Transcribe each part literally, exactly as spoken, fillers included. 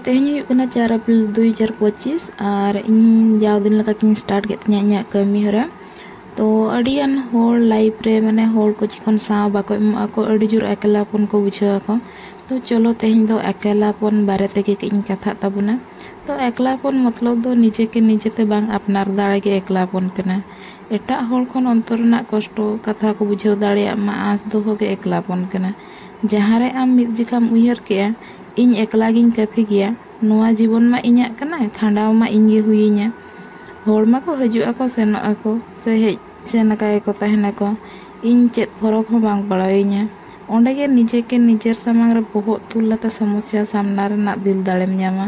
ᱛᱮᱦᱮᱧ ᱦᱩᱭᱩᱜ ᱠᱟᱱᱟ ᱪᱟᱨ ᱮᱯᱨᱤᱞ ᱫᱩ ᱦᱟᱡᱟᱨ ᱯᱚᱸᱪᱤᱥ, ᱟᱨ ᱤᱧ ᱡᱟᱣ ᱫᱤᱱ ᱞᱮᱠᱟ ᱜᱤᱧ start ᱠᱮᱫ ᱛᱤᱧᱟᱹ ᱤᱧᱟᱹᱜ ᱠᱟᱹᱢᱤ ᱦᱚᱨᱟ᱾ ᱛᱚ ᱟᱹᱰᱤᱜᱟᱱ ᱦᱚᱲ life ᱨᱮ, ᱢᱟᱱᱮ, ᱦᱚᱲ ᱠᱚ ᱡᱚᱠᱷᱚᱱ ᱥᱟᱶ ᱵᱟᱠᱚ ᱮᱢᱚᱜ ᱟᱠᱚ, ᱟᱹᱰᱤ ᱡᱳᱨ ᱮᱠᱞᱟᱯᱚᱱ ᱠᱚ ᱵᱩᱡᱷᱟᱹᱣ ᱟᱠᱚ᱾ ᱛᱚ ᱪᱚᱞᱚ, ᱛᱮᱦᱮᱧ ᱫᱚ ᱮᱠᱞᱟᱯᱚᱱ ᱵᱟᱨᱮ ᱛᱮᱜᱮ ᱠᱟᱹᱡ ᱤᱧ ᱠᱟᱛᱷᱟᱜ ᱛᱟᱵᱚᱱᱟ᱾ ᱛᱚ ᱮᱠᱞᱟᱯᱚᱱ ᱢᱚᱛᱞᱚᱵ ᱫᱚ ᱱᱤᱡᱮ ᱠᱮ ᱱᱤᱡᱮ ᱛᱮ ᱵᱟᱝ ᱟᱯᱱᱟᱨ ᱫᱟᱲᱮ ᱜᱮ ᱮᱠᱞᱟᱯᱚᱱ ᱠᱟᱱᱟ᱾ ᱮᱴᱟᱜ ᱦᱚᱲ ᱠᱷᱚᱱ ᱚᱱᱛᱚᱨ ᱨᱮᱱᱟᱜ ᱠᱚᱥᱴᱚ ᱠᱟᱛᱷᱟ ᱠᱚ ᱵᱩᱡᱷᱟᱹᱣ ᱫᱟᱲᱮᱭᱟᱜ ᱢᱟ, ᱟᱸᱥ ᱫᱚᱦᱚ ᱜᱮ ᱮᱠᱞᱟᱯᱚᱱ ᱠᱟᱱᱟ᱾ ᱡᱟᱦᱟᱸ ᱨᱮ ᱟᱢ ᱢᱤᱫ ᱡᱚᱠᱷᱟᱢ ᱩᱭᱦᱟᱹᱨ ᱠᱮᱜᱼᱟ, "ᱤᱧ ᱮᱠᱞᱟ ᱜᱤᱧ ᱠᱟᱹᱯᱷᱤ ᱜᱮᱭᱟ, ᱱᱚᱣᱟ ᱡᱤᱵᱚᱱ ᱢᱟ ᱤᱧᱟᱹᱜ ᱠᱟᱱᱟ, ᱠᱷᱟᱸᱰᱟᱣ ᱢᱟ ᱤᱧ ᱜᱮ ᱦᱩᱭᱤᱧᱟ᱾ ᱦᱚᱲ ᱢᱟᱠᱚ ᱦᱤᱡᱩᱜ ᱟᱠᱚ, ᱥᱮᱱᱚᱜ ᱟᱠᱚ, ᱥᱮ ᱦᱮᱡ ᱥᱮᱱ ᱟᱠᱟ ᱜᱮᱠᱚ ᱛᱟᱦᱮᱱᱟᱠᱚ, ᱤᱧ ᱪᱮᱫ ᱯᱷᱚᱨᱚᱠ ᱦᱚᱸ ᱵᱟᱝ ᱯᱟᱲᱟᱣᱤᱧᱟ᱾" ᱚᱸᱰᱮ ᱜᱮ ᱱᱤᱡᱮ ᱜᱮ ᱱᱤᱡᱮᱨ ᱥᱟᱢᱟᱝ ᱨᱮ ᱵᱚᱦᱚᱜ ᱛᱩᱞ ᱠᱟᱛᱮ ᱥᱚᱢᱚᱥᱥᱟ ᱥᱟᱢᱱᱟ ᱨᱮᱱᱟᱜ ᱫᱤᱞ ᱫᱟᱲᱮᱢ ᱧᱟᱢᱟ᱾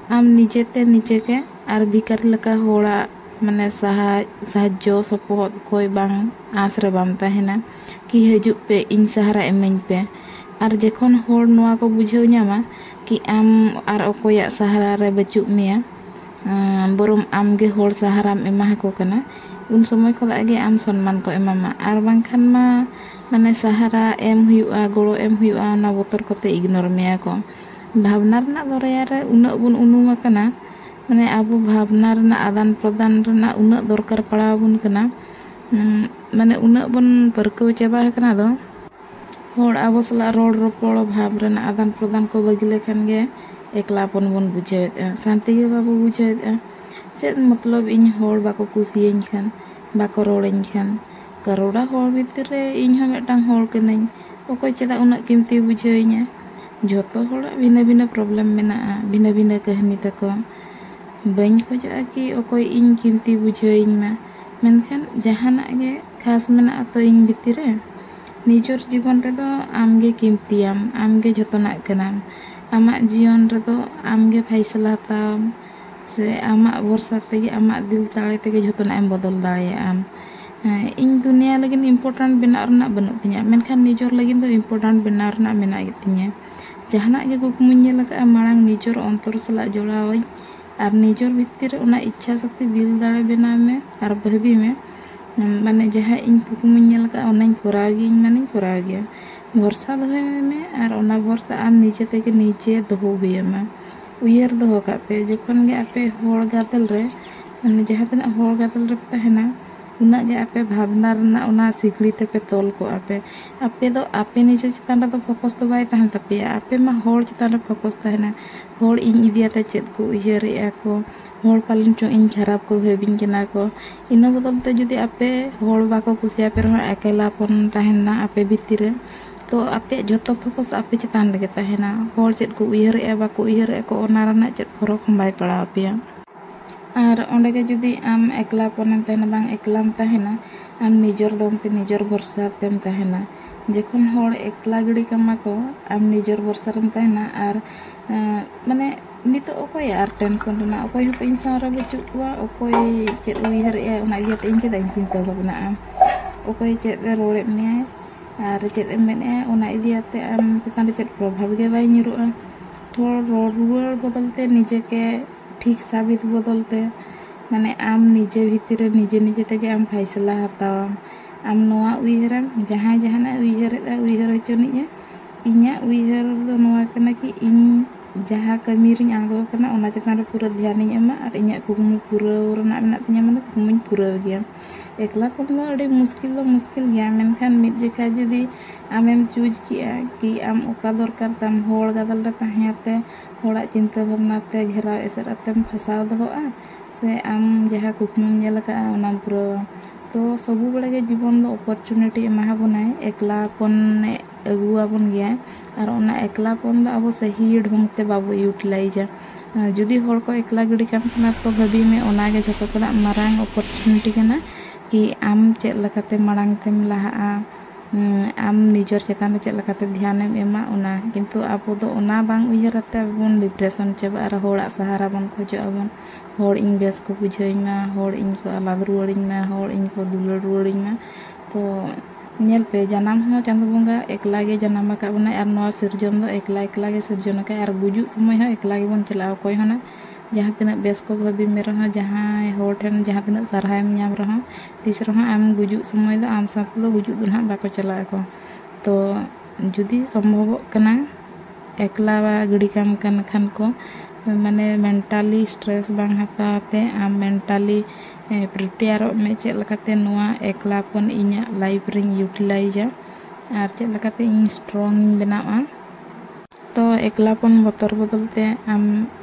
ᱟᱢ ᱱᱤᱡᱮ ᱛᱮ ᱱᱤᱡᱮ ᱜᱮ, ᱟᱨ ᱵᱷᱤᱠᱟᱨᱤ ᱞᱮᱠᱟ ᱦᱚᱲᱟᱜ, ᱢᱟᱱᱮ, ᱥᱟᱦᱟ-, ᱥᱟᱦᱟᱡᱽᱡᱚ ᱥᱚᱯᱚᱦᱚᱫ ᱠᱚᱭ ᱵᱟᱝ ᱟᱸᱥ ᱨᱮ ᱵᱟᱢ ᱛᱟᱦᱮᱱᱟ ᱠᱤ, "ᱦᱤᱡᱩᱜ ᱯᱮ, ᱤᱧ ᱥᱟᱦᱟᱨᱟ ᱮᱢᱟᱹᱧ ᱯᱮ᱾" ᱟᱨ ᱡᱚᱠᱷᱚᱱ ᱦᱚᱲ ᱱᱚᱣᱟ ᱠᱚ ᱵᱩᱡᱷᱟᱹᱣ ᱧᱟᱢᱟ ᱠᱤ ᱟᱢ ᱟᱨ ᱚᱠᱚᱭᱟᱜ ᱥᱟᱦᱟᱨᱟ ᱨᱮ ᱵᱟᱹᱪᱩᱜ ᱢᱮᱭᱟ, ᱟᱸ, ᱵᱚᱨᱚᱝ ᱟᱢ ᱜᱮ ᱦᱚᱲ ᱥᱟᱦᱟᱨᱟᱢ ᱮᱢᱟ ᱟᱠᱚ ᱠᱟᱱᱟ, ᱩᱱ ᱥᱚᱢᱚᱭ ᱠᱷᱚᱱᱟᱜ ᱜᱮ ᱟᱢ ᱥᱚᱱᱢᱟᱱ ᱠᱚ ᱮᱢᱟᱢᱟ᱾ ᱟᱨ ᱵᱟᱝᱠᱷᱟᱱ ᱢᱟ, ᱢᱟᱱᱮ, ᱥᱟᱦᱟᱨᱟ ᱮᱢ ᱦᱩᱭᱩᱜᱼᱟ, ᱜᱚᱲᱚ ᱮᱢ ᱦᱩᱭᱩᱜᱼᱟ, ᱚᱱᱟ ᱵᱚᱛᱚᱨ ᱠᱚᱛᱮ ignore ᱢᱮᱭᱟ ᱠᱚ᱾ ᱵᱷᱟᱵᱽᱱᱟ ᱨᱮᱱᱟᱜ ᱫᱚᱨᱭᱟ ᱨᱮ ᱩᱱᱟᱹᱜ ᱵᱚᱱ ᱩᱱᱩᱢ ᱟᱠᱟᱱᱟ, ᱢᱟᱱᱮ, ᱟᱵᱚ ᱵᱷᱟᱵᱽᱱᱟ ᱨᱮᱱᱟᱜ ᱟᱫᱟᱱ ᱯᱨᱚᱫᱟᱱ ᱨᱮᱱᱟᱜ ᱩᱱᱟᱹᱜ ᱫᱚᱨᱠᱟᱨ ᱯᱟᱲᱟᱣ ᱟᱵᱚᱱ ᱠᱟᱱᱟ, ᱩᱸ, ᱢᱟᱱᱮ, ᱩᱱᱟᱹᱜ ᱵᱚᱱ ᱯᱟᱹᱨᱠᱟᱹᱣ ᱪᱟᱵᱟ ᱟᱠᱟᱱᱟ ᱫᱚ, ᱦᱚᱲ ᱟᱵᱚ ᱥᱟᱞᱟᱜ ᱨᱚᱲ ᱨᱚᱯᱚᱲ, ᱵᱷᱟᱵᱽ ᱨᱮᱱᱟᱜ ᱟᱫᱟᱱ ᱯᱨᱚᱫᱟᱱ ᱠᱚ ᱵᱟᱹᱜᱤ ᱞᱮᱠᱷᱟᱱ ᱜᱮ ᱮᱠᱞᱟᱯᱚᱱ ᱵᱚᱱ ᱵᱩᱡᱷᱟᱹᱣᱮᱫᱼᱟ, ᱥᱟᱱᱛᱤ ᱜᱮ ᱵᱟᱵᱚ ᱵᱩᱡᱷᱟᱹᱣᱮᱫᱼᱟ᱾ ᱪᱮᱫ ᱢᱚᱛᱞᱚᱵ ᱤᱧ ᱦᱚᱲ ᱵᱟᱠᱚ ᱠᱩᱥᱤᱭᱟᱹᱧ ᱠᱷᱟᱱ, ᱵᱟᱠᱚ ᱨᱚᱲᱟᱹᱧ ᱠᱷᱟᱱ? ᱠᱟᱨᱳᱲᱟ ᱦᱚᱲ ᱵᱷᱤᱛᱤᱨ ᱨᱮ ᱤᱧ ᱦᱚᱸ ᱢᱤᱫᱴᱟᱝ ᱦᱚᱲ ᱠᱟᱹᱱᱟᱹᱧ, ᱚᱠᱚᱭ ᱪᱮᱫᱟᱜ ᱩᱱᱟᱹᱜ ᱠᱤᱢᱛᱤ ᱵᱩᱡᱷᱟᱹᱣᱤᱧᱟ? ᱡᱷᱚᱛᱚ ᱦᱚᱲᱟᱜ ᱵᱷᱤᱱᱟᱹ ᱵᱷᱤᱱᱟᱹ problem ᱢᱮᱱᱟᱜᱼᱟ, ᱵᱷᱤᱱᱟᱹ ᱵᱷᱤᱱᱟᱹ ᱠᱟᱹᱦᱱᱤ ᱛᱟᱠᱚ᱾ ᱵᱟᱹᱧ ᱠᱷᱚᱡᱚᱜᱼᱟ ᱠᱤ ᱚᱠᱚᱭ ᱤᱧ ᱠᱤᱢᱛᱤ ᱵᱩᱡᱷᱟᱹᱣᱤᱧ ᱢᱟ, ᱢᱮᱱᱠᱷᱟᱱ ᱡᱟᱦᱟᱱᱟᱜ ᱜᱮ ᱠᱷᱟᱥ ᱢᱮᱱᱟᱜᱼᱟ ᱛᱚ ᱤᱧ ᱵᱷᱤᱛᱤᱨ ᱨᱮ᱾ ᱱᱤᱡᱚᱨ ᱡᱤᱵᱚᱱ ᱨᱮᱫᱚ ᱟᱢ ᱜᱮ ᱠᱤᱢᱛᱤᱭᱟᱢ, ᱟᱢ ᱜᱮ ᱡᱷᱚᱛᱚᱱᱟᱜ ᱠᱟᱱᱟᱢ᱾ ᱟᱢᱟᱜ ᱡᱤᱭᱚᱱ ᱨᱮᱫᱚ ᱟᱢ ᱜᱮ ᱯᱷᱟᱭᱥᱟᱞᱟ ᱦᱟᱛᱟᱣᱟᱢ, ᱥᱮ ᱟᱢᱟᱜ ᱵᱷᱚᱨᱥᱟ ᱛᱮᱜᱮ, ᱟᱢᱟᱜ ᱫᱤᱞ ᱫᱟᱲᱮ ᱛᱮᱜᱮ ᱡᱷᱚᱛᱚᱱᱟᱜ ᱮᱢ ᱵᱚᱫᱚᱞ ᱫᱟᱲᱮᱭᱟᱜᱼᱟ᱾ ᱦᱮᱸ, ᱤᱧ ᱫᱩᱱᱤᱭᱟᱹ ᱞᱟᱹᱜᱤᱫ important ᱵᱮᱱᱟᱣ ᱨᱮᱱᱟᱜ ᱵᱟᱹᱱᱩᱜ ᱛᱤᱧᱟᱹ, ᱢᱮᱱᱠᱷᱟᱱ ᱱᱤᱡᱚᱨ ᱞᱟᱹᱜᱤᱫ ᱫᱚ important ᱵᱮᱱᱟᱣ ᱨᱮᱱᱟᱜ ᱢᱮᱱᱟᱜ ᱜᱮᱛᱤᱧᱟ᱾ ᱡᱟᱦᱟᱱᱟᱜ ᱜᱮ ᱠᱩᱠᱢᱩᱧ ᱧᱮᱞ ᱟᱠᱟᱫᱼᱟ, ᱢᱟᱲᱟᱝ ᱱᱤᱡᱚᱨ ᱚᱱᱛᱚᱨ ᱥᱟᱞᱟᱜ ᱡᱚᱲᱟᱣᱟᱹᱧ, ᱟᱨ ᱱᱤᱡᱚᱨ ᱵᱷᱤᱛᱤᱨ ᱨᱮ ᱚᱱᱟ ᱤᱪᱪᱷᱟ ᱥᱚᱠᱛᱤ, ᱫᱤᱞ ᱫᱟᱲᱮ ᱵᱮᱱᱟᱣ ᱢᱮ ᱟᱨ ᱵᱷᱟᱹᱵᱤ ᱢᱮ, ᱢᱟᱱᱮ, ᱡᱟᱦᱟᱸ ᱤᱧ ᱠᱩᱠᱢᱩᱧ ᱧᱮᱞ ᱟᱠᱟᱫᱼᱟ, ᱚᱱᱟᱧ ᱠᱚᱨᱟᱣ ᱜᱤᱭᱟᱹᱧ, ᱢᱟᱱᱮᱧ ᱠᱚᱨᱟᱣ ᱜᱮᱭᱟ᱾ ᱵᱷᱚᱨᱥᱟ ᱫᱚᱦᱚᱭ ᱢᱮ, ᱟᱨ ᱚᱱᱟ ᱵᱷᱚᱨᱥᱟ ᱟᱢ ᱱᱤᱡᱮ ᱛᱮᱜᱮ ᱱᱤᱡᱮ ᱫᱚᱦᱚ ᱦᱩᱭ ᱟᱢᱟ᱾ ᱩᱭᱦᱟᱹᱨ ᱫᱚᱦᱚ ᱠᱟᱜ ᱯᱮ, ᱡᱚᱠᱷᱚᱱ ᱜᱮ ᱟᱯᱮ ᱦᱚᱲ ᱜᱟᱫᱮᱞ ᱨᱮ, ᱢᱟᱱᱮ ᱡᱟᱦᱟᱸ ᱛᱤᱱᱟᱹᱜ ᱦᱚᱲ ᱜᱟᱫᱮᱞ ᱨᱮᱯᱮ ᱛᱟᱦᱮᱱᱟ, ᱩᱱᱟᱹᱜ ᱜᱮ ᱟᱯᱮ ᱵᱷᱟᱵᱽᱱᱟ ᱨᱮᱱᱟᱜ ᱚᱱᱟ ᱥᱤᱠᱲᱤ ᱛᱮᱯᱮ ᱛᱚᱞ ᱠᱚᱜᱼᱟ ᱯᱮ᱾ ᱟᱯᱮ ᱫᱚ ᱟᱯᱮ ᱱᱤᱡᱮ ᱪᱮᱛᱟᱱ ᱨᱮᱫᱚ ᱯᱷᱳᱠᱟᱥ ᱫᱚ ᱵᱟᱭ ᱛᱟᱦᱮᱱ ᱛᱟᱯᱮᱭᱟ, ᱟᱯᱮ ᱢᱟ ᱦᱚᱲ ᱪᱮᱛᱟᱱ ᱨᱮ ᱯᱷᱳᱠᱟᱥ ᱛᱟᱦᱮᱱᱟ᱾ ᱦᱚᱲ ᱤᱧ ᱤᱫᱤᱭᱟᱛᱮ ᱪᱮᱫ ᱠᱚ ᱩᱭᱦᱟᱹᱨᱮᱜᱼᱟ ᱠᱚ, ᱦᱚᱲ ᱯᱟᱞᱮᱱ ᱪᱚᱝ ᱤᱧ ᱠᱷᱟᱨᱟᱯ ᱠᱚ ᱵᱷᱟᱹᱵᱤᱧ ᱠᱟᱱᱟ ᱠᱚ᱾ ᱤᱱᱟᱹ ᱵᱚᱫᱚᱞ ᱛᱮ ᱡᱩᱫᱤ ᱟᱯᱮ ᱦᱚᱲ ᱵᱟᱠᱚ ᱠᱩᱥᱤᱭᱟᱯᱮ ᱨᱮᱦᱚᱸ, ᱮᱠᱞᱟᱯᱚᱱ ᱛᱟᱦᱮᱱᱟ ᱟᱯᱮ ᱵᱷᱤᱛᱤᱨ ᱨᱮ, ᱛᱚ ᱟᱯᱮᱭᱟᱜ ᱡᱷᱚᱛᱚ ᱯᱷᱳᱠᱟᱥ ᱟᱯᱮ ᱪᱮᱛᱟᱱ ᱨᱮᱜᱮ ᱛᱟᱦᱮᱱᱟ᱾ ᱦᱚᱲ ᱪᱮᱫ ᱠᱚ ᱩᱭᱦᱟᱹᱨᱮᱜᱼᱟ ᱵᱟᱠᱚ ᱩᱭᱦᱟᱹᱨᱮᱜᱼᱟ ᱠᱚ, ᱚᱱᱟ ᱨᱮᱱᱟᱜ ᱪᱮᱫ ᱯᱷᱚᱨᱚᱠ ᱦᱚᱸ ᱵᱟᱭ ᱯᱟᱲᱟᱣ ᱟᱯᱮᱭᱟ᱾ ᱟᱨ ᱚᱸᱰᱮ ᱜᱮ ᱡᱩᱫᱤ ᱟᱢ ᱮᱠᱞᱟᱯᱚᱱᱮᱢ ᱛᱟᱦᱮᱱᱟ, ᱵᱟᱝ ᱮᱠᱞᱟᱢ ᱛᱟᱦᱮᱱᱟ, ᱟᱢ ᱱᱤᱡᱮᱨ ᱫᱚᱢ ᱛᱮ ᱱᱤᱡᱮᱨ ᱵᱷᱚᱨᱥᱟ ᱛᱮᱢ ᱛᱟᱦᱮᱱᱟ᱾ ᱡᱚᱠᱷᱚᱱ ᱦᱚᱲ ᱮᱠᱞᱟ ᱜᱤᱰᱤ ᱠᱟᱢᱟ ᱠᱚ, ᱟᱢ ᱱᱤᱡᱮᱨ ᱵᱷᱚᱨᱥᱟ ᱨᱮᱢ ᱛᱟᱦᱮᱱᱟ᱾ ᱟᱨ ᱮᱸ, ᱢᱟᱱᱮ ᱱᱤᱛᱚᱜ ᱚᱠᱚᱭᱟᱜ ᱟᱨ ᱴᱮᱱᱥᱚᱱ ᱨᱮᱱᱟᱜ, ᱚᱠᱚᱭ ᱦᱚᱸᱛᱚ ᱤᱧ ᱥᱟᱶ ᱨᱮ ᱵᱟᱹᱪᱩᱜ ᱠᱚᱣᱟ, ᱚᱠᱚᱭ ᱪᱮᱫ ᱩᱭᱦᱟᱹᱨᱮᱜᱼᱟ, ᱚᱱᱟ ᱤᱫᱤ ᱠᱟᱛᱮ ᱤᱧ ᱪᱮᱫᱟᱜ ᱤᱧ ᱪᱤᱱᱛᱟᱹ ᱵᱷᱟᱵᱽᱱᱟᱜᱼᱟ? ᱚᱠᱚᱭ ᱪᱮᱫ ᱮ ᱨᱚᱲᱮᱫ ᱢᱮᱭᱟᱭ ᱟᱨ ᱪᱮᱫ ᱮᱢ ᱢᱮᱱᱮᱫᱼᱟ, ᱚᱱᱟ ᱤᱫᱤ ᱠᱟᱛᱮ ᱟᱢ ᱪᱮᱛᱟᱱ ᱨᱮ ᱪᱮᱫ ᱯᱨᱚᱵᱷᱟᱵᱽ ᱜᱮ ᱵᱟᱭ ᱧᱩᱨᱩᱜᱼᱟ᱾ ᱦᱚᱲ ᱨᱚᱲ ᱨᱩᱣᱟᱹᱲ ᱵᱚᱫᱚᱞ ᱛᱮ ᱱᱤᱡᱮ ᱜᱮ ᱴᱷᱤᱠ ᱥᱟᱵᱤᱛ ᱵᱚᱫᱚᱞ ᱛᱮ, ᱢᱟᱱᱮ ᱟᱢ ᱱᱤᱡᱮ ᱵᱷᱤᱛᱤᱨ ᱨᱮ ᱱᱤᱡᱮ ᱱᱤᱡᱮ ᱛᱮᱜᱮ ᱟᱢ ᱯᱷᱟᱭᱥᱟᱞᱟ ᱦᱟᱛᱟᱣᱟᱢ᱾ ᱟᱢ ᱱᱚᱣᱟ ᱩᱭᱦᱟᱹᱨᱟᱢ, ᱡᱟᱦᱟᱸᱭ ᱡᱟᱦᱟᱱᱟᱜ ᱮ ᱩᱭᱦᱟᱹᱨᱮᱫᱼᱟ, ᱩᱭᱦᱟᱹᱨ ᱦᱚᱪᱚᱱᱤᱡᱼᱮ᱾ ᱤᱧᱟᱹᱜ ᱩᱭᱦᱟᱹᱨ ᱫᱚ ᱱᱚᱣᱟ ᱠᱟᱱᱟ ᱠᱤ ᱤᱧ ᱡᱟᱦᱟᱸ ᱠᱟᱹᱢᱤ ᱨᱤᱧ ᱟᱬᱜᱚ ᱟᱠᱟᱱᱟ, ᱚᱱᱟ ᱪᱮᱛᱟᱱ ᱨᱮ ᱯᱩᱨᱟᱹ ᱫᱷᱮᱭᱟᱱᱤᱧ ᱮᱢᱟ ᱟᱨ ᱤᱧᱟᱹᱜ ᱠᱩᱠᱢᱩ ᱯᱩᱨᱟᱹᱣ ᱨᱮᱱᱟᱜ ᱢᱮᱱᱟᱜ ᱛᱤᱧᱟᱹ, ᱢᱟᱱᱮ ᱠᱩᱠᱢᱩᱧ ᱯᱩᱨᱟᱹᱣ ᱜᱮᱭᱟ᱾ ᱮᱠᱞᱟ ᱠᱷᱚᱱ ᱫᱚ ᱟᱹᱰᱤ ᱢᱩᱥᱠᱤᱞ ᱫᱚ ᱢᱩᱥᱠᱤᱞ ᱜᱮᱭᱟ, ᱢᱮᱱᱠᱷᱟᱱ ᱢᱤᱫ ᱡᱚᱠᱷᱟ ᱡᱩᱫᱤ ᱟᱢᱮᱢ ᱪᱩᱡᱽ ᱠᱮᱜᱼᱟ ᱠᱤ ᱟᱢ ᱚᱠᱟ ᱫᱚᱨᱠᱟᱨ ᱛᱟᱢ, ᱦᱚᱲ ᱜᱟᱫᱮᱞ ᱨᱮ ᱛᱟᱦᱮᱸ ᱟᱛᱮ ᱦᱚᱲᱟᱜ ᱪᱤᱱᱛᱟᱹ ᱵᱷᱟᱵᱽᱱᱟ ᱛᱮ ᱜᱷᱮᱨᱟᱣ ᱮᱥᱮᱫ ᱟᱛᱮᱢ ᱯᱷᱟᱸᱥᱟᱣ ᱫᱚᱦᱚᱜᱼᱟ, ᱥᱮ ᱟᱢ ᱡᱟᱦᱟᱸ ᱠᱩᱠᱢᱩᱢ ᱧᱮᱞ ᱟᱠᱟᱫᱼᱟ ᱚᱱᱟᱢ ᱯᱩᱨᱟᱹᱣᱟ᱾ ᱛᱚ ᱥᱚᱵᱩ ᱵᱮᱲᱟ ᱜᱮ ᱡᱤᱵᱚᱱ ᱫᱚ ᱚᱯᱚᱨᱪᱩᱱᱤᱴᱤ ᱮᱢᱟ ᱵᱚᱱᱟᱭ, ᱮᱠᱞᱟ ᱯᱚᱱᱮ ᱟᱹᱜᱩᱣᱟᱵᱚᱱ ᱜᱮᱭᱟᱭ᱾ ᱟᱨ ᱚᱱᱟ ᱮᱠᱞᱟ ᱯᱚᱱ ᱫᱚ ᱟᱵᱚ ᱥᱟᱹᱦᱤ ᱰᱷᱚᱝ ᱛᱮ ᱵᱟᱵᱚ ᱤᱭᱩᱴᱤᱞᱟᱭᱤᱡᱟ᱾ ᱡᱩᱫᱤ ᱦᱚᱲ ᱠᱚ ᱮᱠᱞᱟ ᱜᱤᱰᱤ ᱠᱟᱢ ᱠᱟᱱᱟ, ᱛᱚ ᱵᱷᱟᱹᱵᱤ ᱢᱮ, ᱚᱱᱟᱜᱮ ᱡᱷᱚᱛᱚ ᱠᱷᱚᱱᱟᱜ ᱢᱟᱨᱟᱝ ᱚᱯᱚᱨᱪᱩᱱᱤᱴᱤ ᱠᱟᱱᱟ ᱠᱤ ᱟᱢ ᱪᱮᱫ ᱞᱮᱠᱟᱛᱮ ᱢᱟᱲᱟᱝ ᱛᱮᱢ ᱞᱟᱦᱟᱜᱼᱟ, ᱩᱸ, ᱟᱢ ᱱᱤᱡᱮᱨ ᱪᱮᱛᱟᱱ ᱨᱮ ᱪᱮᱫ ᱞᱮᱠᱟᱛᱮ ᱫᱷᱮᱭᱟᱱᱮᱢ ᱮᱢᱟ, ᱚᱱᱟ᱾ ᱠᱤᱱᱛᱩ ᱟᱵᱚ ᱫᱚ ᱚᱱᱟ ᱵᱟᱝ ᱩᱭᱦᱟᱹᱨ ᱟᱛᱮ ᱟᱵᱚ ᱵᱚᱱ ᱰᱤᱯᱨᱮᱥᱚᱱ ᱪᱟᱵᱟᱜᱼᱟ ᱟᱨ ᱦᱚᱲᱟᱜ ᱥᱟᱦᱟᱨᱟ ᱵᱚᱱ ᱠᱷᱚᱡᱚᱜ ᱟᱵᱚᱱ, ᱦᱚᱲ ᱤᱧ ᱵᱮᱥ ᱠᱚ ᱵᱩᱡᱷᱟᱹᱣᱤᱧ ᱢᱟ, ᱦᱚᱲ ᱤᱧ ᱠᱚ ᱟᱞᱟᱫ ᱨᱩᱣᱟᱹᱲᱤᱧ ᱢᱟ, ᱦᱚᱲ ᱤᱧ ᱠᱚ ᱫᱩᱞᱟᱹᱲ ᱨᱩᱣᱟᱹᱲᱤᱧ ᱢᱟ᱾ ᱛᱚ ᱧᱮᱞ ᱯᱮ, ᱡᱟᱱᱟᱢ ᱦᱚᱸ ᱪᱟᱸᱫᱳ ᱵᱚᱸᱜᱟ ᱮᱠᱞᱟ ᱜᱮ ᱡᱟᱱᱟᱢ ᱟᱠᱟᱫ ᱵᱚᱱᱟᱭ ᱟᱨ ᱱᱚᱣᱟ ᱥᱤᱨᱡᱚᱱ ᱫᱚ ᱮᱠᱞᱟ ᱮᱠᱞᱟ ᱜᱮ ᱥᱤᱨᱡᱚᱱ ᱟᱠᱟᱫ, ᱟᱨ ᱜᱩᱡᱩᱜ ᱥᱚᱢᱚᱭ ᱦᱚᱸ ᱮᱠᱞᱟ ᱜᱮᱵᱚᱱ ᱪᱟᱞᱟᱜᱼᱟ᱾ ᱚᱠᱚᱭ ᱦᱚᱸ ᱱᱟᱜ ᱡᱟᱦᱟᱸ ᱛᱤᱱᱟᱹᱜ ᱵᱮᱥ ᱠᱚ ᱵᱷᱟᱹᱵᱤ ᱢᱮ ᱨᱮᱦᱚᱸ, ᱡᱟᱦᱟᱸᱭ ᱦᱚᱲ ᱴᱷᱮᱱ ᱡᱟᱦᱟᱸ ᱛᱤᱱᱟᱹᱜ ᱥᱟᱨᱦᱟᱣᱮᱢ ᱧᱟᱢ ᱨᱮᱦᱚᱸ, ᱛᱤᱥ ᱨᱮᱦᱚᱸ ᱟᱢ ᱜᱩᱡᱩᱜ ᱥᱚᱢᱚᱭ ᱫᱚ ᱟᱢ ᱥᱟᱶᱛᱮ ᱫᱚ ᱜᱩᱡᱩᱜ ᱫᱚ ᱱᱟᱦᱟᱜ ᱵᱟᱠᱚ ᱪᱟᱞᱟᱜ ᱟᱠᱚ᱾ ᱛᱚ ᱡᱩᱫᱤ ᱥᱚᱢᱵᱷᱚᱵᱚᱜ ᱠᱟᱱᱟ, ᱮᱠᱞᱟ ᱜᱤᱰᱤ ᱠᱟᱢ ᱠᱟᱱ ᱠᱷᱟᱱ ᱠᱚ, ᱢᱟᱱᱮ mentally stress ᱵᱟᱝ ᱦᱟᱛᱟᱣ ᱛᱮ ᱟᱢ mentally ᱯᱨᱤᱯᱮᱭᱟᱨᱚᱜ ᱢᱮ, ᱪᱮᱫ ᱞᱮᱠᱟᱛᱮ ᱱᱚᱣᱟ ᱮᱠᱞᱟᱯᱚᱱ ᱤᱧᱟᱹᱜ ᱞᱟᱭᱤᱯᱷ ᱨᱤᱧ ᱤᱭᱩᱴᱤᱞᱟᱭᱤᱡᱟ ᱟᱨ ᱪᱮᱫ ᱞᱮᱠᱟᱛᱮ ᱤᱧ ᱥᱴᱨᱚᱝ ᱤᱧ ᱵᱮᱱᱟᱣᱟ᱾ ᱛᱚ ᱮᱠᱞᱟᱯᱚᱱ ᱵᱚᱛᱚᱨ ᱵᱚᱫᱚᱞ ᱛᱮ ᱟᱢ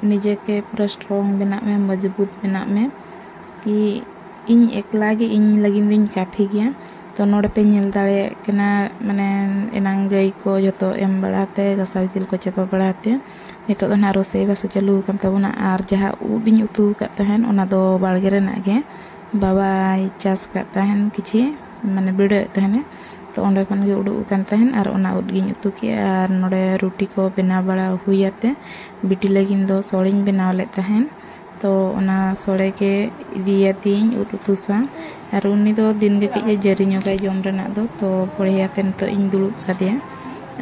ᱱᱤᱡᱮ ᱜᱮ ᱯᱩᱨᱟᱹ ᱥᱴᱨᱚᱝ ᱵᱮᱱᱟᱜ ᱢᱮ, ᱢᱚᱡᱽᱵᱩᱛ ᱵᱮᱱᱟᱜ ᱢᱮ᱾ ᱠᱤ ᱤᱧ ᱮᱠᱞᱟ ᱜᱮ ᱤᱧ ᱞᱟᱹᱜᱤᱫ ᱫᱚᱧ ᱠᱟᱯᱷᱤ ᱜᱮᱭᱟ᱾ ᱛᱚ ᱱᱚᱰᱮ ᱯᱮ ᱧᱮᱞ ᱫᱟᱲᱮᱭᱟᱜ ᱠᱟᱱᱟ, ᱢᱟᱱᱮ ᱮᱱᱟᱝ ᱜᱟᱹᱭ ᱠᱚ ᱡᱚᱛᱚ ᱮᱢ ᱵᱟᱲᱟ ᱛᱮ, ᱜᱟᱥᱟᱣ ᱜᱤᱛᱤᱞ ᱠᱚ ᱪᱟᱵᱟ ᱵᱟᱲᱟ ᱛᱮ, ᱱᱤᱛᱚᱜ ᱫᱚ ᱱᱟᱦᱟᱜ ᱨᱚᱥᱚᱭ ᱵᱟᱥᱟ ᱪᱟᱹᱞᱩ ᱟᱠᱟᱱ ᱛᱟᱵᱚᱱᱟ᱾ ᱟᱨ ᱡᱟᱦᱟᱸ ᱩᱫ ᱤᱧ ᱩᱛᱩ ᱟᱠᱟᱫ ᱛᱟᱦᱮᱱ, ᱚᱱᱟ ᱫᱚ ᱵᱟᱲᱜᱮ ᱨᱮᱱᱟᱜ ᱜᱮ, ᱵᱟᱵᱟᱭ ᱪᱟᱥ ᱟᱠᱟᱫ ᱛᱟᱦᱮᱱ ᱠᱤᱪᱷᱤ, ᱢᱟᱱᱮ ᱵᱤᱲᱟᱹᱣᱮᱫ ᱛᱟᱦᱮᱱᱮ᱾ ᱛᱚ ᱚᱸᱰᱮ ᱠᱷᱚᱱ ᱜᱮ ᱩᱰᱩᱠ ᱟᱠᱟᱱ ᱛᱟᱦᱮᱱ ᱟᱨ ᱚᱱᱟ ᱩᱫ ᱜᱤᱧ ᱩᱛᱩ ᱠᱮᱜᱼᱟ᱾ ᱟᱨ ᱱᱚᱰᱮ ᱨᱩᱴᱤ ᱠᱚ ᱵᱮᱱᱟᱣ ᱵᱟᱲᱟ ᱦᱩᱭ ᱟᱛᱮ ᱵᱤᱴᱤ ᱞᱟᱹᱜᱤᱫ ᱫᱚ ᱥᱚᱲᱮᱧ ᱵᱮᱱᱟᱣ ᱞᱮᱫ ᱛᱟᱦᱮᱱ᱾ ᱛᱚ ᱚᱱᱟ ᱥᱚᱲᱮ ᱜᱮ ᱤᱫᱤᱭᱟᱫᱤᱧ ᱩᱫ ᱩᱛᱩ ᱥᱟᱶ᱾ ᱟᱨ ᱩᱱᱤ ᱫᱚ ᱫᱤᱱ ᱜᱮ ᱠᱟᱹᱡ ᱮ ᱡᱟᱹᱨᱤ ᱧᱚᱜᱟᱭ ᱡᱚᱢ ᱨᱮᱱᱟᱜ ᱫᱚ, ᱛᱚ ᱵᱚᱲᱦᱮ ᱟᱛᱮ ᱱᱤᱛᱚᱜ ᱤᱧ ᱫᱩᱲᱩᱵ ᱠᱟᱫᱮᱭᱟ᱾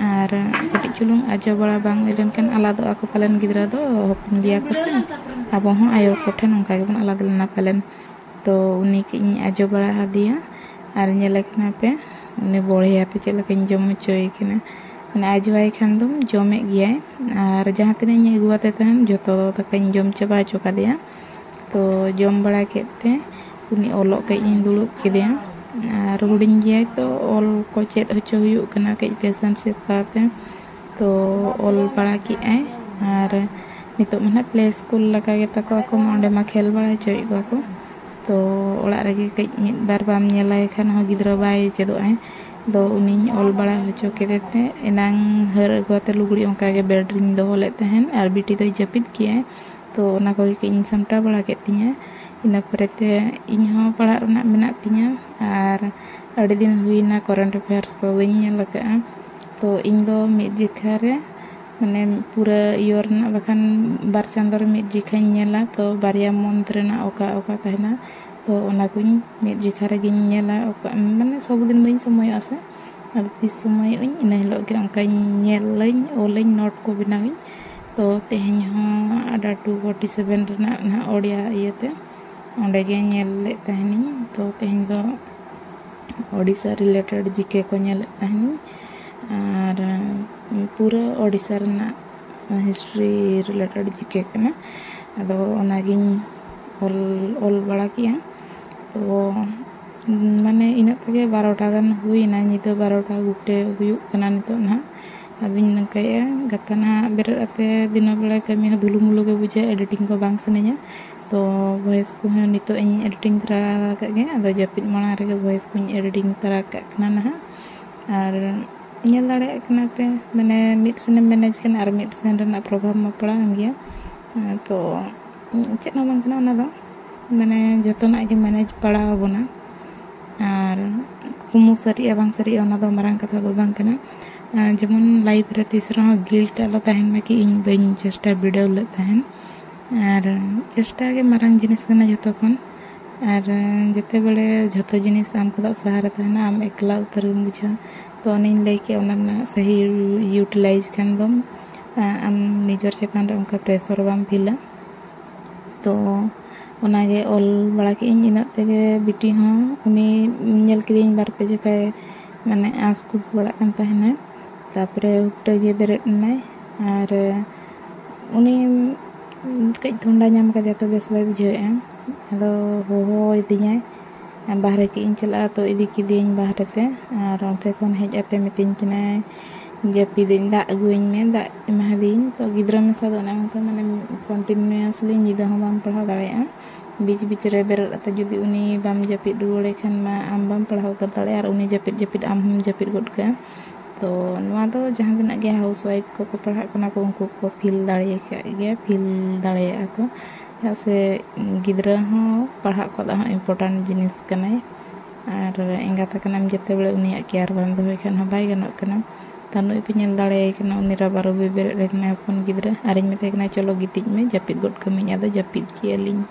ᱟᱨ ᱠᱟᱹᱴᱤᱡ ᱪᱩᱞᱩᱝ ᱟᱡᱚ ᱵᱟᱲᱟ ᱵᱟᱝ ᱦᱩᱭ ᱞᱮᱱᱠᱷᱟᱱ ᱟᱞᱟᱫᱚᱜᱼᱟ ᱠᱚ ᱯᱟᱞᱮᱱ ᱜᱤᱫᱽᱨᱟᱹ ᱫᱚ, ᱦᱚᱯᱚᱱ ᱜᱮᱭᱟ ᱠᱚ ᱥᱮ᱾ ᱟᱵᱚ ᱦᱚᱸ ᱟᱭᱳ ᱠᱚᱴᱷᱮᱱ ᱚᱱᱠᱟ ᱜᱮᱵᱚᱱ ᱟᱞᱟᱫ ᱞᱮᱱᱟ ᱯᱟᱞᱮᱱ᱾ ᱛᱚ ᱩᱱᱤ ᱠᱟᱹᱡ ᱤᱧ ᱟᱡᱚ ᱵᱟᱲᱟ ᱟᱫᱮᱭᱟ᱾ ᱟᱨ ᱧᱮᱞᱮ ᱠᱟᱱᱟ ᱯᱮ, ᱩᱱᱤ ᱵᱚᱲᱦᱮ ᱟᱛᱮ ᱪᱮᱫ ᱞᱮᱠᱟᱧ ᱡᱚᱢ ᱦᱚᱪᱚᱭᱮ ᱠᱟᱱᱟ᱾ ᱢᱟᱱᱮ ᱟᱡᱚᱣᱟᱭ ᱠᱷᱟᱱ ᱫᱚᱢ ᱡᱚᱢᱮᱫ ᱜᱮᱭᱟᱭ᱾ ᱟᱨ ᱡᱟᱦᱟᱸ ᱛᱤᱱᱟᱹᱜ ᱤᱧ ᱟᱹᱜᱩ ᱟᱫᱮ ᱛᱟᱦᱮᱱ, ᱡᱷᱚᱛᱚ ᱫᱟᱠᱟᱧ ᱡᱚᱢ ᱪᱟᱵᱟ ᱦᱚᱪᱚ ᱠᱟᱫᱮᱭᱟ᱾ ᱛᱚ ᱡᱚᱢ ᱵᱟᱲᱟ ᱠᱮᱫ ᱛᱮ ᱩᱱᱤ ᱚᱞᱚᱜ ᱠᱟᱹᱡ ᱤᱧ ᱫᱩᱲᱩᱵ ᱠᱮᱫᱮᱭᱟ᱾ ᱟᱨ ᱦᱩᱰᱤᱧ ᱜᱮᱭᱟᱭ, ᱛᱚ ᱚᱞ ᱠᱚ ᱪᱮᱫ ᱦᱚᱪᱚ ᱦᱩᱭᱩᱜ ᱠᱟᱱᱟ ᱠᱟᱹᱡ ᱯᱮᱥᱮᱱᱥ ᱦᱟᱛᱟᱣ ᱛᱮ᱾ ᱛᱚ ᱚᱞ ᱵᱟᱲᱟ ᱠᱮᱜᱼᱟᱭ᱾ ᱟᱨ ᱱᱤᱛᱚᱜ ᱢᱟ ᱱᱟᱦᱟᱜ ᱯᱞᱮ ᱥᱠᱩᱞ ᱞᱮᱠᱟ ᱜᱮᱛᱟ ᱠᱚ, ᱟᱠᱚ ᱢᱟ ᱚᱸᱰᱮ ᱢᱟ ᱠᱷᱮᱞ ᱵᱟᱲᱟ ᱦᱚᱪᱚᱭᱮᱫ ᱠᱚᱣᱟ ᱠᱚ᱾ ᱛᱚ ᱚᱲᱟᱜ ᱨᱮᱜᱮ ᱠᱟᱹᱡ ᱢᱤᱫ ᱵᱟᱨ ᱵᱟᱢ ᱧᱮᱞᱟᱭ ᱠᱷᱟᱱ ᱦᱚᱸ ᱜᱤᱫᱽᱨᱟᱹ ᱵᱟᱭ ᱪᱮᱫᱚᱜ ᱟᱭ᱾ ᱫᱚ ᱩᱱᱤᱧ ᱚᱞ ᱵᱟᱲᱟ ᱦᱚᱪᱚ ᱠᱮᱫᱮ ᱛᱮ ᱮᱱᱟᱝ ᱦᱟᱹᱨ ᱟᱹᱜᱩ ᱟᱛᱮ ᱞᱩᱜᱽᱲᱤ ᱚᱱᱠᱟ ᱜᱮ ᱵᱮᱰ ᱨᱤᱧ ᱫᱚᱦᱚ ᱞᱮᱫ ᱛᱟᱦᱮᱱ, ᱟᱨ ᱵᱤᱴᱤ ᱫᱚᱭ ᱡᱟᱹᱯᱤᱫ ᱠᱮᱜᱼᱟᱭ᱾ ᱛᱚ ᱚᱱᱟ ᱠᱚᱜᱮ ᱠᱟᱹᱡ ᱤᱧ ᱥᱟᱢᱴᱟᱣ ᱵᱟᱲᱟ ᱠᱮᱫ ᱛᱤᱧᱟᱹ᱾ ᱤᱱᱟᱹ ᱯᱚᱨᱮ ᱛᱮ ᱤᱧ ᱦᱚᱸ ᱯᱟᱲᱦᱟᱜ ᱨᱮᱱᱟᱜ ᱢᱮᱱᱟᱜ ᱛᱤᱧᱟᱹ, ᱟᱨ ᱟᱹᱰᱤ ᱫᱤᱱ ᱦᱩᱭᱱᱟ ᱠᱟᱨᱮᱱᱴ ᱮᱯᱷᱮᱭᱟᱨᱥ ᱠᱚ ᱵᱟᱹᱧ ᱧᱮᱞ ᱟᱠᱟᱫᱼᱟ᱾ ᱛᱚ ᱤᱧ ᱫᱚ ᱢᱤᱫ ᱡᱮᱠᱷᱟ ᱨᱮ ᱢᱟᱱᱮ ᱯᱩᱨᱟᱹ ᱤᱭᱟᱹ ᱨᱮᱱᱟᱜ ᱵᱟᱠᱷᱟᱱ ᱵᱟᱨ ᱪᱟᱸᱫᱳ ᱨᱮ ᱢᱤᱫ ᱡᱮᱠᱷᱟᱧ ᱧᱮᱞᱟ᱾ ᱛᱚ ᱵᱟᱨᱭᱟ ᱢᱚᱱᱛᱷ ᱨᱮᱱᱟᱜ ᱚᱠᱟ ᱚᱠᱟ ᱛᱟᱦᱮᱱᱟ, ᱛᱚ ᱚᱱᱟ ᱠᱚᱧ ᱢᱤᱫ ᱡᱮᱠᱷᱟ ᱨᱮᱜᱮᱧ ᱧᱮᱞᱟ᱾ ᱚᱠᱟ ᱢᱟᱱᱮ ᱥᱚᱵᱫᱤᱱ ᱵᱟᱹᱧ ᱥᱚᱢᱚᱭᱚᱜᱼᱟ ᱥᱮ, ᱟᱫᱚ ᱛᱤᱥ ᱥᱚᱢᱚᱭᱚᱜ ᱟᱹᱧ ᱤᱱᱟᱹ ᱦᱤᱞᱳᱜ ᱜᱮ ᱚᱱᱠᱟᱧ ᱧᱮᱞᱟᱹᱧ, ᱚᱞᱟᱹᱧ, ᱱᱳᱴ ᱠᱚ ᱵᱮᱱᱟᱣᱟᱹᱧ᱾ ᱛᱚ ᱛᱮᱦᱮᱧ ᱦᱚᱸ ᱟᱰᱟ ᱴᱩ ᱯᱷᱳᱨᱴᱤ ᱥᱮᱵᱷᱮᱱ ᱨᱮᱱᱟᱜ ᱱᱟᱦᱟᱜ ᱳᱰᱤᱭᱟ ᱤᱭᱟᱹᱛᱮ ᱚᱸᱰᱮ ᱜᱮ ᱧᱮᱞ ᱞᱮᱫ ᱛᱟᱦᱮᱱᱤᱧ᱾ ᱛᱚ ᱛᱮᱦᱮᱧ ᱫᱚ ᱳᱰᱤᱥᱟ ᱨᱤᱞᱮᱴᱮᱰ ᱡᱤᱠᱮ ᱠᱚ ᱧᱮᱞᱮᱫ ᱛᱟᱦᱮᱱᱤᱧ᱾ ᱟᱨ ᱯᱩᱨᱟᱹ ᱳᱰᱤᱥᱟ ᱨᱮᱱᱟᱜ ᱦᱤᱥᱴᱨᱤ ᱨᱤᱞᱮᱴᱮᱰ ᱡᱤᱠᱮ ᱠᱟᱱᱟ᱾ ᱟᱫᱚ ᱚᱱᱟᱜᱤᱧ ᱚᱞ ᱚᱞ ᱵᱟᱲᱟ ᱠᱮᱜᱼᱟ᱾ ᱛᱚ ᱢᱟᱱᱮ ᱤᱱᱟᱹᱜ ᱛᱮᱜᱮ ᱵᱟᱨᱚᱴᱟ ᱜᱟᱱ ᱦᱩᱭᱱᱟ, ᱧᱤᱫᱟᱹ ᱵᱟᱨᱚᱴᱟ ᱜᱚᱴᱮ ᱦᱩᱭᱩᱜ ᱠᱟᱱᱟ ᱱᱤᱛᱚᱜ ᱱᱟᱦᱟᱜ᱾ ᱟᱫᱚᱧ ᱱᱚᱝᱠᱟᱭᱮᱫᱼᱟ, ᱜᱟᱯᱟ ᱱᱟᱦᱟᱜ ᱵᱮᱨᱮᱫ ᱟᱛᱮ ᱫᱤᱱᱟᱹᱢ ᱵᱮᱲᱟ ᱠᱟᱹᱢᱤ ᱦᱚᱸ ᱫᱷᱩᱞᱩᱢᱩᱞᱩ ᱜᱮ ᱵᱩᱡᱷᱟᱹᱜᱼᱟ, ᱮᱰᱤᱴᱤᱝ ᱠᱚ ᱵᱟᱝ ᱥᱟᱱᱟᱧᱟ᱾ ᱛᱚ ᱵᱷᱚᱭᱮᱥ ᱠᱚᱦᱚᱸ ᱱᱤᱛᱚᱜ ᱤᱧ ᱮᱰᱤᱴᱤᱝ ᱛᱚᱨᱟ ᱟᱠᱟᱫ ᱜᱮ, ᱟᱫᱚ ᱡᱟᱹᱯᱤᱫ ᱢᱟᱲᱟᱝ ᱨᱮᱜᱮ ᱵᱷᱚᱭᱮᱥ ᱠᱚᱧ ᱮᱰᱤᱴᱤᱝ ᱛᱚᱨᱟ ᱠᱟᱜ ᱠᱟᱱᱟ ᱱᱟᱦᱟᱜ᱾ ᱟᱨ ᱧᱮᱞ ᱫᱟᱲᱮᱭᱟᱜ ᱠᱟᱱᱟ ᱯᱮ, ᱢᱟᱱᱮ ᱢᱤᱫ ᱥᱮᱱᱮᱢ ᱢᱮᱱᱮᱡᱽ ᱠᱟᱱᱟ ᱟᱨ ᱢᱤᱫ ᱥᱮᱱ ᱨᱮᱱᱟᱜ ᱯᱨᱚᱵᱷᱟᱵᱽ ᱢᱟ ᱯᱟᱲᱟᱣ ᱮᱱ ᱜᱮᱭᱟ᱾ ᱛᱚ ᱪᱮᱫ ᱦᱚᱸ ᱵᱟᱝ ᱠᱟᱱᱟ ᱚᱱᱟ ᱫᱚ, ᱢᱟᱱᱮ ᱡᱚᱛᱚᱱᱟᱜ ᱜᱮ ᱢᱮᱱᱮᱡᱽ ᱯᱟᱲᱟᱣ ᱟᱵᱚᱱᱟ᱾ ᱟᱨ ᱠᱩᱠᱢᱩ ᱥᱟᱹᱨᱤᱜᱼᱟ ᱵᱟᱝ ᱥᱟᱹᱨᱤᱜᱼᱟ, ᱚᱱᱟ ᱫᱚ ᱢᱟᱨᱟᱝ ᱠᱟᱛᱷᱟ ᱫᱚ ᱵᱟᱝ ᱠᱟᱱᱟ᱾ ᱟᱨ ᱡᱮᱢᱚᱱ ᱞᱟᱭᱤᱯᱷ ᱨᱮ ᱛᱤᱥ ᱨᱮᱦᱚᱸ ᱜᱤᱞᱴ ᱟᱞᱚ ᱛᱟᱦᱮᱱ ᱢᱟ ᱠᱤ ᱤᱧ ᱵᱟᱹᱧ ᱪᱮᱥᱴᱟ ᱵᱤᱰᱟᱹᱣ ᱞᱮᱫ ᱛᱟᱦᱮᱱ᱾ ᱟᱨ ᱪᱮᱥᱴᱟ ᱜᱮ ᱢᱟᱨᱟᱝ ᱡᱤᱱᱤᱥ ᱠᱟᱱᱟ ᱡᱚᱛᱚ ᱠᱷᱚᱱ᱾ ᱟᱨ ᱡᱮᱛᱮ ᱵᱮᱲᱮ ᱡᱷᱚᱛᱚ ᱡᱤᱱᱤᱥ ᱟᱢ ᱠᱷᱚᱱᱟᱜ ᱥᱟᱦᱟ ᱨᱮ ᱛᱟᱦᱮᱱᱟ, ᱟᱢ ᱮᱠᱞᱟ ᱩᱛᱟᱹᱨ ᱜᱮᱢ ᱵᱩᱡᱷᱟᱹᱣᱟ᱾ ᱛᱚ ᱚᱱᱮᱧ ᱞᱟᱹᱭ ᱠᱮᱫ, ᱚᱱᱟ ᱨᱮᱱᱟᱜ ᱥᱟᱹᱦᱤ ᱤᱭᱩᱴᱤᱞᱟᱭᱤᱡᱽ ᱠᱷᱟᱱ ᱫᱚᱢ, ᱟ-, ᱟᱢ ᱱᱤᱡᱮᱨ ᱪᱮᱛᱟᱱ ᱨᱮ ᱚᱱᱠᱟ ᱯᱨᱮᱥᱚᱨ ᱵᱟᱢ ᱯᱷᱤᱞᱟ᱾ ᱛᱚ ᱚᱱᱟᱜᱮ ᱚᱞ ᱵᱟᱲᱟ ᱠᱮᱫ ᱟᱹᱧ᱾ ᱤᱱᱟᱹᱜ ᱛᱮᱜᱮ ᱵᱤᱴᱤ ᱦᱚᱸ, ᱩᱱᱤ ᱧᱮᱞ ᱠᱮᱫᱮᱭᱟᱹᱧ ᱵᱟᱨ ᱯᱮ ᱡᱚᱠᱷᱟᱭ ᱢᱟᱱᱮ ᱟᱸᱥ ᱠᱩᱥ ᱵᱟᱲᱟᱜ ᱠᱟᱱ ᱛᱟᱦᱮᱱᱟᱭ᱾ ᱛᱟᱨᱯᱚᱨᱮ ᱦᱩᱴᱟᱹ ᱜᱮ ᱵᱮᱨᱮᱫ ᱮᱱᱟᱭ᱾ ᱟᱨ ᱩᱱᱤ ᱠᱟᱹᱡ ᱴᱷᱚᱱᱰᱟ ᱧᱟᱢ ᱠᱟᱫᱮᱭᱟ, ᱛᱚ ᱵᱮᱥ ᱵᱟᱭ ᱵᱩᱡᱷᱟᱹᱣᱮᱫᱼᱟ᱾ ᱟᱫᱚ ᱦᱚᱦᱚᱭᱮᱫᱤᱧᱟᱭ, ᱵᱟᱦᱨᱮ ᱠᱮᱫ ᱤᱧ ᱪᱟᱞᱟᱜᱼᱟ, ᱛᱚ ᱤᱫᱤ ᱠᱮᱫᱮᱭᱟᱹᱧ ᱵᱟᱦᱨᱮ ᱛᱮ᱾ ᱟᱨ ᱚᱱᱛᱮ ᱠᱷᱚᱱ ᱦᱮᱡ ᱠᱟᱛᱮ ᱢᱤᱛᱟᱹᱧ ᱠᱟᱱᱟᱭ, "ᱡᱟᱹᱯᱤᱫᱟᱹᱧ, ᱫᱟᱜ ᱟᱹᱜᱩᱣᱟᱹᱧ ᱢᱮ", ᱫᱟᱜ ᱮᱢᱟᱫᱤᱧ᱾ ᱛᱚ ᱜᱤᱫᱽᱨᱟᱹ ᱢᱮᱥᱟ ᱫᱚ ᱚᱱᱮ ᱚᱱᱠᱟ, ᱢᱟᱱᱮ ᱠᱚᱱᱴᱤᱱᱤᱭᱩᱭᱟᱥᱞᱤ ᱧᱤᱫᱟᱹ ᱦᱚᱸ ᱵᱟᱢ ᱯᱟᱲᱦᱟᱣ ᱫᱟᱲᱮᱭᱟᱜᱼᱟ᱾ ᱵᱤᱪ ᱵᱤᱪ ᱨᱮ ᱵᱮᱨᱮᱫ ᱠᱟᱛᱮ ᱡᱩᱫᱤ ᱩᱱᱤ ᱵᱟᱢ ᱡᱟᱹᱯᱤᱫ ᱨᱩᱣᱟᱹᱲᱮ ᱠᱷᱟᱱ ᱢᱟ ᱟᱢ ᱵᱟᱢ ᱯᱟᱲᱦᱟᱣ ᱩᱛᱟᱹᱨ ᱫᱟᱲᱮᱭᱟᱜᱼᱟ, ᱟᱨ ᱩᱱᱤ ᱡᱟᱹᱯᱤᱫ ᱡᱟᱹᱯᱤᱫ ᱟᱢ ᱦᱚᱸᱢ ᱡᱟᱹᱯᱤᱫ ᱜᱚᱫ ᱠᱟᱜᱼᱟ᱾ ᱛᱚ ᱱᱚᱣᱟ ᱫᱚ ᱡᱟᱦᱟᱸ ᱛᱤᱱᱟᱹᱜ ᱜᱮ ᱦᱟᱣᱩᱥ ᱣᱟᱭᱤᱯ ᱠᱚᱠᱚ ᱯᱟᱲᱦᱟᱜ ᱠᱟᱱᱟ ᱠᱚ, ᱩᱱᱠᱩ ᱠᱚ ᱯᱷᱤᱞ ᱫᱟᱲᱮᱭᱟᱠᱟᱫ ᱜᱮᱭᱟ, ᱯᱷᱤᱞ ᱫᱟᱲᱮᱭᱟᱜᱼᱟ ᱠᱚ᱾ ᱪᱮᱫᱟᱜ ᱥᱮ ᱜᱤᱫᱽᱨᱟᱹ ᱦᱚᱸ ᱯᱟᱲᱦᱟᱜ ᱠᱚᱫᱚ ᱦᱚᱸ ᱤᱢᱯᱚᱨᱴᱮᱱᱴ ᱡᱤᱱᱤᱥ ᱠᱟᱱᱟᱭ, ᱟᱨ ᱮᱸᱜᱟᱛ ᱟᱠᱟᱱᱟᱢ ᱡᱮᱛᱮ ᱵᱮᱲᱮ ᱩᱱᱤᱭᱟᱜ ᱠᱮᱭᱟᱨ ᱵᱟᱢ ᱫᱚᱦᱚᱭ ᱠᱷᱟᱱ ᱦᱚᱸ ᱵᱟᱭ ᱜᱟᱱᱚᱜ ᱠᱟᱱᱟ᱾ ᱛᱟ ᱱᱩᱭ ᱯᱮ ᱧᱮᱞ ᱫᱟᱲᱮᱭᱟᱭ ᱠᱟᱱᱟ, ᱩᱱᱤ ᱨᱟᱵᱟᱨᱩᱵᱤ ᱵᱮᱨᱮᱫ ᱟᱠᱟᱱᱟᱭ ᱦᱚᱯᱚᱱ ᱜᱤᱫᱽᱨᱟᱹ, ᱟᱨᱤᱧ ᱢᱮᱛᱟᱭ ᱠᱟᱱᱟ, "ᱪᱚᱞᱚ ᱜᱤᱛᱤᱡ ᱢᱮ, ᱡᱟᱹᱯᱤᱫ ᱜᱚᱫ ᱠᱟᱹᱢᱟᱹᱧ", ᱟᱫᱚ ᱡᱟᱹᱯᱤᱫ ᱠᱮᱜᱼᱟ ᱞᱤᱧ᱾